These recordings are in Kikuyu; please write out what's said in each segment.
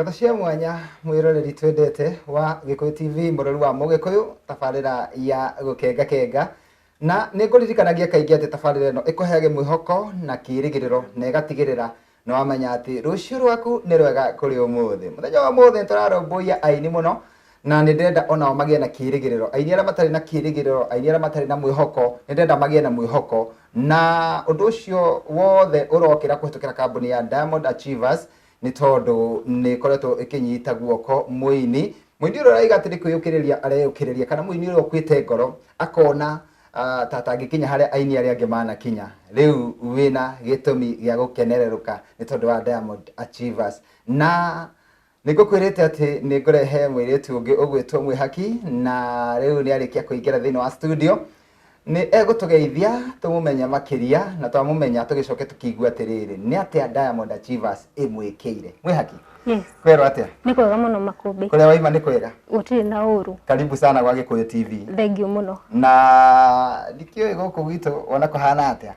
Ngatho cia mwanya mwĩroreri twendete wa Gĩkũyũ TV, mũrori wa Mũgĩkũyũ, tabarĩra ya gũkenga kenga. Na nĩ ngũririkanagia kaingĩ atĩ tabarĩra ĩno ĩkũheage mwĩhoko na kĩrĩgĩrĩro na ĩgatigĩrĩra nĩ wamenya atĩ rũciũ rwaku nĩ rwega kũrĩ ũmũthĩ. Mũthenya wa ũmũthĩ nĩ tũrarũmbũiya aini mũno na nĩ ndĩrenda onao magĩe na kĩrĩgĩrĩro. Aini arĩa matarĩ na kĩrĩgĩrĩro, aini arĩa matarĩ na mwĩhoko, nĩ ndĩrenda magĩe na mwĩhoko. Na ũndũ ũcio wothe ũrokĩra kũhetũkĩra kambuni ya Diamond Achievers nĩ tondũ nĩ ĩkoretwo ĩkĩnyita guoko mũini. Mũini ũrĩa ũraiga atĩ nĩ kwĩyũkĩrĩria areyũkĩrĩria kana mũini ũrĩa ũkuĩte ngoro akona ta atangĩkinya harĩa aini arĩa angĩ manakinya. Rĩu wĩna gĩtũmi gĩa gũkenererũka nĩ tondũ wa Diamond Achievers. Na nĩ ngũkwĩrĩte atĩ nĩ ngũrehe mũirĩtu ũngĩ ũgwĩtwo Mwĩhaki na rĩu nĩ arĩkia kũingĩra thĩinĩ wa studio. Nĩ egũtũgeithia tũmũmenye makĩria na twamũmenya tũgĩcoke tũkĩigue atĩrĩrĩ, nĩ atĩa Diamond Achievers ĩmwĩkĩire. Mwĩhaki, Yes. kwerwo atĩa? Nĩ kwega mũno Makũmbĩ. Kũrĩa waima nĩ kwega? Gũtirĩ na ũru. Karibu sana gwa Gĩkũyũ TV. Thengiũ mũno. Na ndikĩũĩ gũkũ gwitũ wona kũhana atĩa?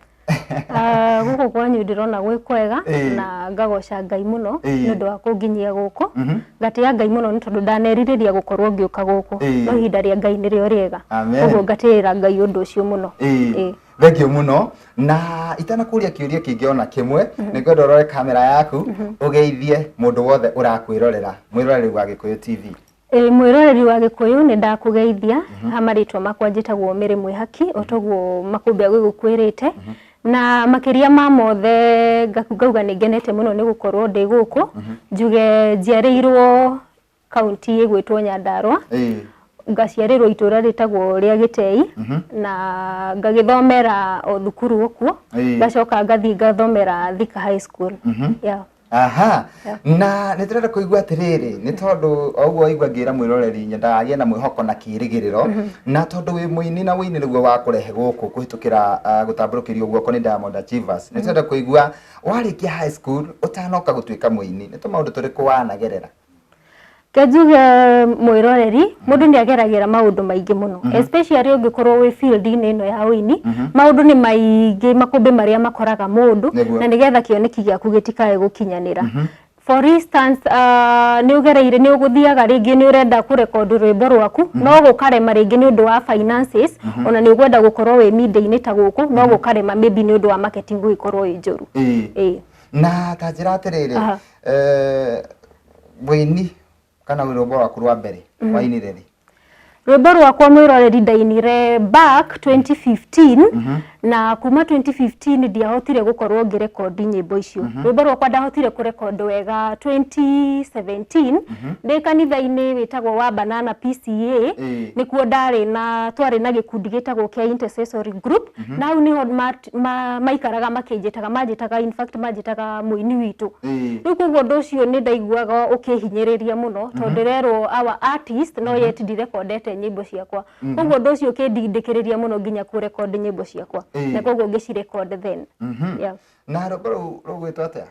Ah, gũkũ kwanyu ndĩrona gwĩ kwega Ĩĩ. na ngagoca Ngai mũno Ĩĩ. nĩ ũndũ wa kũnginyia gũkũ. Ngatĩĩa Ngai mũno nĩ tondũ ndanerirĩria gũkorwo ngĩũka gũkũ. Ĩĩ. No ihinda rĩa Ngai nĩrĩo rĩega. Amen. Koguo ngatĩĩra Ngai ũndũ ũcio mũno. Ĩĩ. Ĩĩ. Thengiũ mũno na itanakũria kĩũria kĩngĩ ona kĩmwe nĩ ngwenda ũrore kamera yaku ũgeithie mũndũ wothe ũrakwĩrorera mwĩroreri wa Gĩkũyũ TV. Ĩĩ, mwĩroreri wa Gĩkũyũ nĩ ndakũgeithia ha marĩtwa makwa njĩtagwo Mary Mwĩhaki o toguo Makũmbĩ agĩgũkwĩrĩte na makĩria ma mothe ngauga nĩ ngenete mũno nĩ gũkorwo ndĩ gũkũ. Njuge njiarĩirwo kaunti ĩgwĩtwo Nyandarua. Ngaciarĩrwo itũra rĩtagwo rĩa Gĩtei na ngagĩthomera o thukuru o kuo. Ngacoka ngathiĩ ngathomera Thika High School. Yeah. Aha. Yeah. Na nĩ tũrenda kũigua atĩrĩrĩ, nĩ tondũ o ũguo waigua ngĩra mwĩroreri nyendaga agĩe na mwĩhoko na kĩrĩgĩrĩro, na tondũ wĩ mũini na ũini nĩguo wakũrehe gũkũ kũhĩtũkĩra gũtambũrũkĩrio guoko nĩ Diamond Achievers. Nĩ tũrenda kũigua warĩkia high school ũtanoka gũtuĩka mũini, nĩ tũmaũndũ tũrĩkũ wanagerera? Ke njuge mwĩroreri, mũndũ nĩ ageragĩra maũndũ maingĩ mũno, especially ũngĩkorwo wĩ field-inĩ ĩno ya ũini, maũndũ nĩ maingĩ makũmbĩ marĩa makoraga mũndũ, na nĩgetha kĩoneki gĩaku gĩtikae gũkinyanĩra. For instance, nĩ ũgereire, nĩ ũgũthiaga rĩngĩ nĩ ũrenda kũrekondi rwĩmbo rwaku, no gũkarema rĩngĩ nĩ ũndũ wa finances, ona nĩ ũkwenda gũkorwo wĩ media-inĩ ta gũkũ, no gũkarema maybe nĩ ũndũ wa marketing gũgĩkorwo ĩ njũru. Ĩĩ. Na ta njĩra atĩrĩrĩ, wĩini kana rwĩmbo rwaku rwa mbere wainire rĩ? Rwĩmbo rwakwa mwĩroreri ndainire back 2015 na kuma 2015 ndiahotire gũkorwo ngĩrekondi nyĩmbo icio. Rwĩmbo rwakwa ndahotire kũrekondi wega 2017 ndĩ kanitha-inĩ wĩtagwo wa Banana PCA. Nĩkuo ndarĩ na twarĩ na gĩkundi gĩtagwo kĩa intercessory group na hau nĩho maikaraga makĩnjĩtaga, manjĩtaga, in fact manjĩtaga mũini witũ. Rĩu koguo ũndũ ũcio nĩ ndaiguaga ũkĩhinyĩrĩria mũno tondũ ndĩrerwo our artist no yet ndirekondete nyĩmbo ciakwa. Koguo ũndũ ũcio ũkĩndindĩkĩrĩria mũno nginya kũrekondi nyĩmbo ciakwa. Na koguo ngĩcirekondi then. Yeah. Na rwĩmbo rũu rũgwĩtwo atĩa?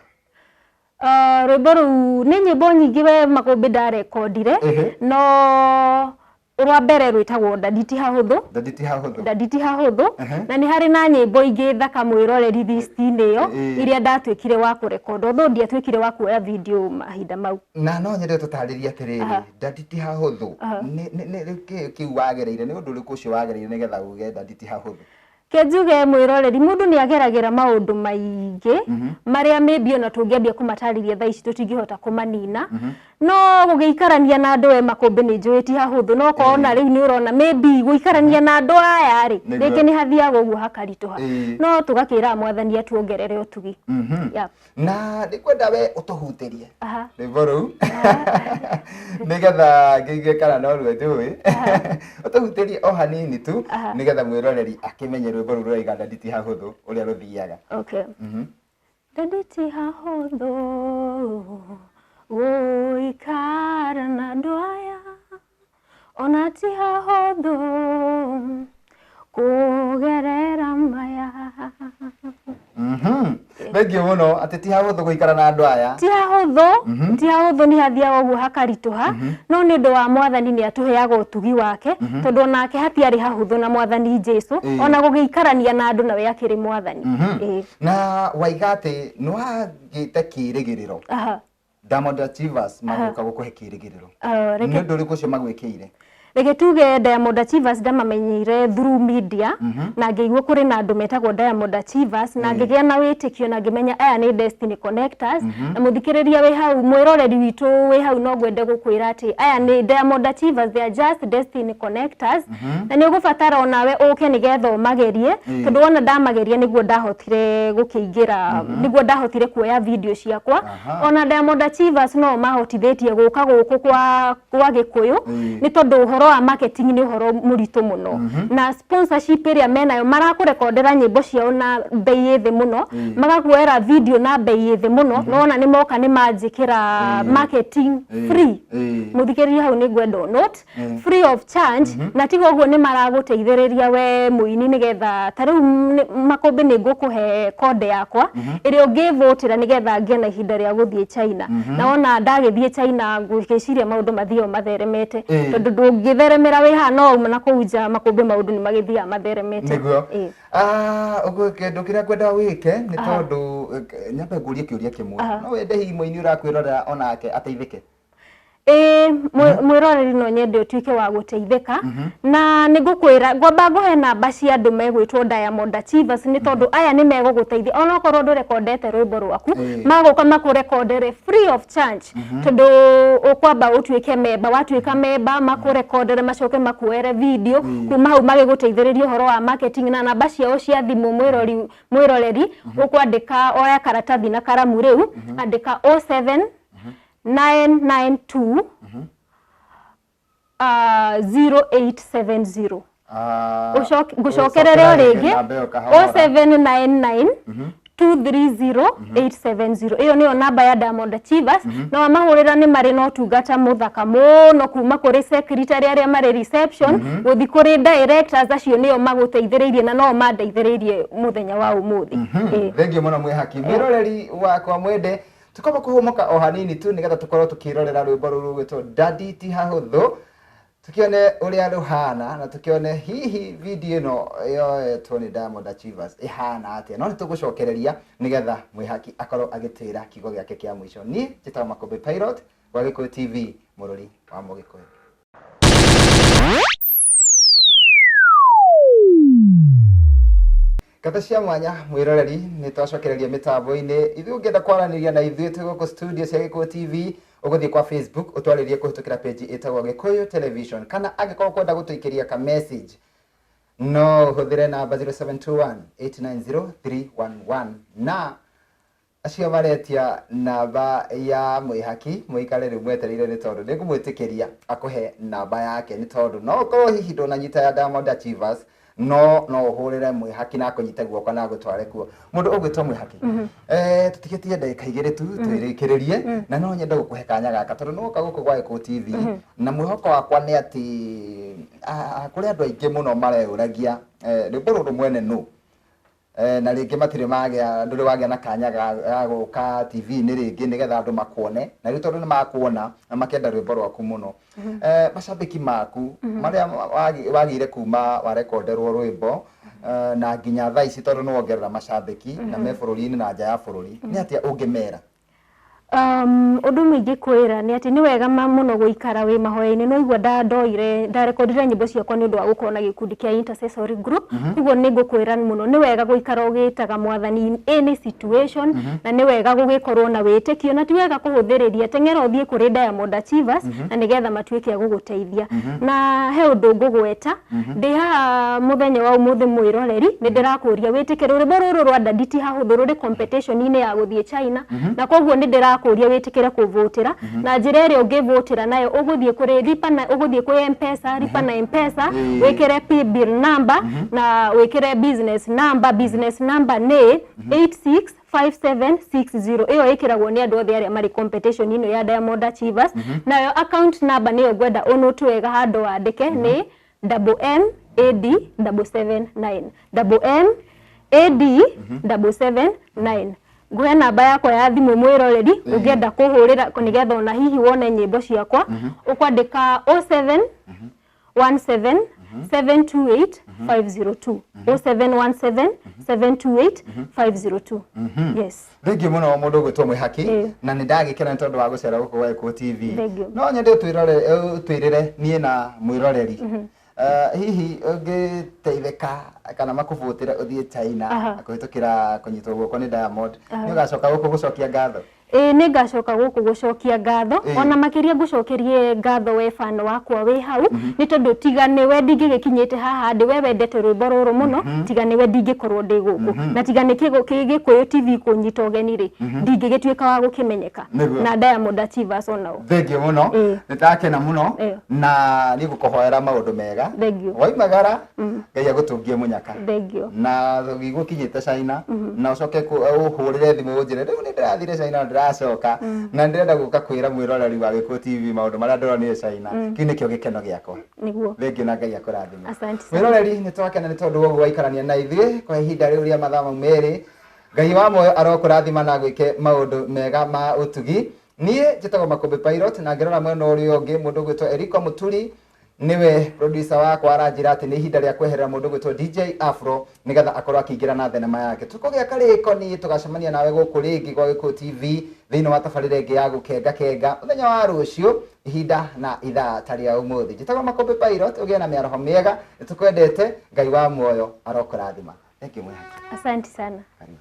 Rwĩmbo rũu nĩ nyĩmbo nyingĩ we Makũmbĩ ndarekondire, no rwa mbere rwĩtagwo Ndadi ti hahũthũ. Ndadi ti hahũthũ. Ndadi ti hahũthũ. Na nĩ harĩ na nyĩmbo ingĩ thaka mwĩroreri list-inĩ ĩyo iria ndatuĩkire wa kũrekondi, although ndiatuĩkire wa kuoya video mahinda mau. Na no nyende tũtarĩrie atĩrĩrĩ, Ndadi ti hahũthũ, nĩ kĩ kĩu wagereire, nĩ ũndũ ũrĩkũ ũcio wagereire nĩgetha uge Ndadi ti hahũthũ? Ke njuge mwĩroreri, mũndũ nĩ ageragĩra maũndũ maingĩ marĩa maybe ona tũngĩambia kũmatarĩria thaa ici tũtingĩhota kũmanina. No gũgĩikarania na andũ we Makũmbĩ nĩ njũĩ ti hahũthũ, no okorwo ona rĩu nĩ ũrona maybe gũikarania na andũ aya rĩ, rĩngĩ nĩ hathiaga ũguo hakaritũha. No tũgakĩra Mwathani atuongerere ũtugi. Yeah. Na ndĩkwenda we ũtũhutĩrie rwĩmbo rũu nĩgetha ngĩigue kana no ruo njũĩ, ũtũhutĩrie o hanini tu nĩgetha mwĩroreri akĩmenye rwĩmbo rũu rũraiga Ndadi ti hahũthũ ũrĩa rũthiaga. Okay. Ndadi ti hahũthũ gũikara na andũ aya, ona ti hahũthũ kũgerera maya. Thengiũ mũno atĩ ti hahũthũ gũikara na andũ aya. Ti hahũthũ, ti hahũthũ, nĩ hathiaga ũguo hakaritũha, no nĩ ũndũ wa Mwathani nĩ atũheaga ũtugi wake, tondũ onake hatiarĩ hahũthũ na Mwathani Jesu, ona gũgĩikarania na andũ nawe akĩrĩ Mwathani. Na waiga atĩ nĩ wagĩte kĩrĩgĩrĩro. Diamond Achievers magũka gũkũhe kĩrĩgĩrĩro. Ah, Nĩ ũndũ ũrĩkũ ũcio magwĩkĩire? Reke tuge Diamond Achievers ndamamenyeire through media, na ngĩigua kũrĩ na andũ metagwo Diamond Achievers, na ngĩgĩa na wĩtĩkio na ngĩmenya aya nĩ Destiny Connectors. Na mũthikĩrĩria wĩ hau, mwĩroreri witũ wĩ hau, no ngwende gũkwĩra atĩ aya nĩ Diamond Achievers, they are just Destiny Connectors, na nĩ ũgũbatara onawe ũke nĩgetha ũmagerie, tondũ wona ndamageria nĩguo ndahotire gũkĩingĩra, nĩguo ndahotire kuoya video ciakwa. Ona Diamond Achievers no mahotithĩtie gũka gũkũ kwa Gĩkũyũ, nĩ tondũ ũhoro wa marketing nĩ ũhoro mũritũ mũno, na sponsorship ĩrĩa menayo, marakũrekondera nyĩmbo ciao na bei ĩ thĩ mũno, magakuoera video na bei ĩ thĩ mũno. Nona nĩ moka nĩ manjĩkĩra marketing free. Mũthikĩrĩria, hau nĩ ngwenda note, free of charge. Na tiga ũguo, nĩ maragũteithĩrĩria we mũini, nĩgetha ta rĩu Makũmbĩ, nĩ ngũkũhe konde yakwa ĩrĩa ũngĩvũtĩra nĩgetha ngĩe na ihinda rĩa gũthiĩ China. Na wona ndagĩthiĩ China, ngwĩciria maũndũ mathiao matheremete, tondũ ndũngĩtheremera wĩ haha no uma na kũu nja. Makũmbĩ, maũndũ nĩ magĩthiaga matheremete. Nĩguo. Ũguo kĩndũ kĩrĩa ngwenda wĩke nĩ tondũ nyambe ngũrie kĩũria kĩmwe. No wende hihi mũini ũrakwĩrorera onake ateithĩke? Ĩĩ, mwĩroreri, no nyende ũtuĩke wa gũteithĩka, na nĩ ngũkwĩra ngwamba ngũhe namba cia andũ megwĩtwo Diamond Achievers, nĩ tondũ aya nĩ megũgũteithia onokorwo ndũrekondete rwĩmbo rwaku. Magũka makũrekondere free of charge, tondũ ũkwamba ũtuĩke memba. Watuĩka memba, makũrekondere, macoke makuoere video, kuma hau magĩgũteithĩrĩria ũhoro wa marketing. Na namba ciao cia thimũ, mwĩroreri, ũkwandĩka, oya karatathi na karamu rĩu, andĩka 07 992 0870. Ngũcokerere o rĩngĩ. Namba ĩyo kahora. 0799 230 870. Ĩyo nĩyo namba ya Diamond Achievers, na wamahũrĩra nĩ marĩ na ũtungata mũthaka mũno, kuma kũrĩ secretary arĩa marĩ reception gũthiĩ kũrĩ directors. Acio nĩo magũteithĩrĩirie na no mandeithĩrĩirie mũthenya wa ũmũthĩ. Ĩĩ. Thengiũ mũno, Mwĩhaki. Mwĩroreri wakwa mwende, tukwamba kũhũmũka o hanini tu nĩgetha tũkorwo tũkĩrorera rwĩmbo rũrũ rũgwĩtwo Daddy ti hahũthũ, tukione ũrĩa rũhana na tukione hihi video ĩno yoetwo nĩ Diamond Achievers ĩhana atĩa. No nĩ tũgũcokereria nĩgetha Mwĩhaki akorwo agĩtwĩra kiugo gĩake kĩa mũico. Niĩ njĩtagwo Makũmbĩ Pilot wa Gĩkũyũ TV, mũrũri wa Mũgĩkũyũ. Ngatho cia mwanya, mwĩroreri, nĩ twacokereria mĩtambo-inĩ. Ithuĩ ũngĩenda kwaranĩria na ithuĩ twĩ gũkũ studio cia Gĩkũyũ TV, ũgũthiĩ kwa Facebook ũtwarĩrie kũhĩtũkĩra page ĩtagwo Gĩkũyũ Television, kana angĩkorwo kwenda gũtũikĩria ka message, no ũhũthĩre namba 0721 890 311. Na acio maretia namba ya Mwĩhaki, mũikare rĩu mwetereire, nĩ tondũ nĩ ngũmwĩtĩkĩria akũhe namba yake, nĩ tondũ no ũkorwo hihi ndũnanyita ya Diamond Achievers, no ũhũrĩre Mwĩhaki na akũnyite guoko na agũtware kuo. Mũndũ ũgwĩtwo Mwĩhaki, tũtigĩtie ndagĩka 2 tu twĩrĩkĩrĩrie, na no nyende gũkũhe kanya gaka tondũ nĩwoka gũkũ gwa Gĩkũyũ TV, na mwĩhoko wakwa nĩ atĩ kũrĩ andũ aingĩ mũno mareyũragia rwĩmbo rũrũ mwene nũ. Na rĩngĩ matirĩ magĩa, ndũrĩ wagĩa na kanya ga gũka TV-inĩ rĩngĩ nĩgetha andũ makuone, na rĩu tondũ nĩ makuona na makenda rwĩmbo rwaku mũno, macambĩki maku marĩa wagĩire kuma warekonderwo rwĩmbo na nginya thaa ici, tondũ nĩ wongerera macambĩki na me bũrũri-inĩ na nja ya bũrũri, nĩ atĩa ũngĩmera? Ũndũ ũmwe ingĩkwĩra nĩ atĩ nĩ wega mũno gũikara wĩ mahoya-inĩ. No igua ndoire ndarekondire nyĩmbo ciakwa nĩ ũndũ wa gũkorwo na gĩkundi kĩa intercessory group. Koguo nĩ ngũkwĩra mũno, nĩ wega gũikara ũgĩtaga Mwathani in any situation, na nĩ wega gũgĩkorwo na wĩtĩkio, na ti wega kũhũthĩrĩria. Teng'era ũthiĩ kũrĩ Diamond Achievers na nĩgetha matuĩke a gũgũteithia. Na he ũndũ ngũgweta ndĩ haha mũthenya wa ũmũthĩ, mwĩroreri, nĩ ndĩrakũria wĩtĩkĩre rwĩmbo rũrũ rwa Daddy ti hahũthũ rũrĩ competition-inĩ ya gũthiĩ China, na koguo nĩ ndĩrakũria wĩtĩkĩre kũvũtĩra. Na njĩra ĩrĩa ũngĩvũtĩra nayo, ũgũthiĩ kũrĩ lipa na, ũgũthiĩ kwĩ M-Pesa, lipa na M-Pesa, wĩkĩre paybill number na wĩkĩre business number. Business number nĩ 865760. Ĩyo ĩkĩragwo nĩ andũ othe arĩa marĩ competition ĩno ya Diamond Achievers. Nayo account number nĩyo ngwenda ũnote wega handũ wandĩke, nĩ MMAD 779, MMAD 779. Nguhe namba yakwa ya thimũ, mwĩroreri, ũngĩenda kũhũrĩra nĩgetha ona hihi wone nyĩmbo ciakwa, ũkwandĩka 07 17. 728 502. 0717 728 502. Yes. Thengiũ mũno mũndũ ũgwĩtwo Mwĩhaki. Na nĩ ndagĩkena nĩ tondũ wa gũcera gũkũ gwa Gĩkũyũ TV. Thengiũ. No nyende ũtwĩrĩre niĩ na mwĩroreri. Hihi ũngĩteithĩka kana makũbũtĩre ũthiĩ China kũhĩtũkĩra kũnyitwo guoko nĩ Diamond, nĩ ũgacoka gũkũ gũcokia ngatho? Ĩĩ, nĩ ngacoka gũkũ gũcokia ngatho. Ona makĩria ngũcokerie ngatho we fan wakwa wĩ hau, nĩ tondũ tiga nĩwe ndingĩgĩkinyĩte haha ndĩ. We wendete rwĩmbo rũrũ mũno, tiga nĩwe ndingĩkorwo ndĩ gũkũ, na tiga nĩ Gĩkũyũ TV kũnyita ũgeni rĩ, ndingĩgĩtuĩka wa gũkĩmenyeka na Diamond Achievers onao. Thengiũ mũno. Nĩ ndakena mũno. Na nĩ ngũkũhoera maũndũ mega. Thengiũ. Waimagara, Ngai agũtũngie mũnyaka. Thengiũ. Na gũkinyĩte China na ũcoke ũhũrĩre thimũ ũnjĩre rĩu nĩ ndĩrathire China na ndĩracoka na ndĩrenda gũka kwĩra mwĩroreri wa Gĩkũyũ TV maũndũ marĩa ndĩronire China. Kĩu nĩkĩo gĩkeno gĩakwa. Thengiũ na Ngai akũrathime. Asante sana. Mwĩroreri, nĩ twakena nĩ tondũ wa ũguo waikarania na ithuĩ kwa ihinda rĩu rĩa mathaa mau 2. Ngai wa muoyo arokũrathima na gwĩke maũndũ mega ma ũtugi. Niĩ njĩtagwo Makũmbĩ Pilot, na ngĩrora mwena ũrĩa ũngĩ mũndũ ũgwĩtwo Eriko Mũturi niwe producer wakwa, aranjĩra atĩ nĩ ihinda rĩa kweherera mũndũ ũgwĩtwo DJ Afro nĩgetha akorwo akĩingĩra na thenema yake. Tũkũgĩa karĩko niĩ tũgacemania nawe gũkũ rĩngĩ gwa Gĩkũyũ TV thĩinĩ wa tabarĩra ĩngĩ ya Gũkenga Kenga mũthenya wa rũciũ, ihinda na ithaa ta rĩa ũmũthĩ. Njĩtagwo Makũmbĩ Pilot. Ũgĩe na mĩaraho mĩega, nĩtũkwendete. Ngai wa muoyo arokũrathima. Thank you, Mwĩhaki. Asante sana. Karibu.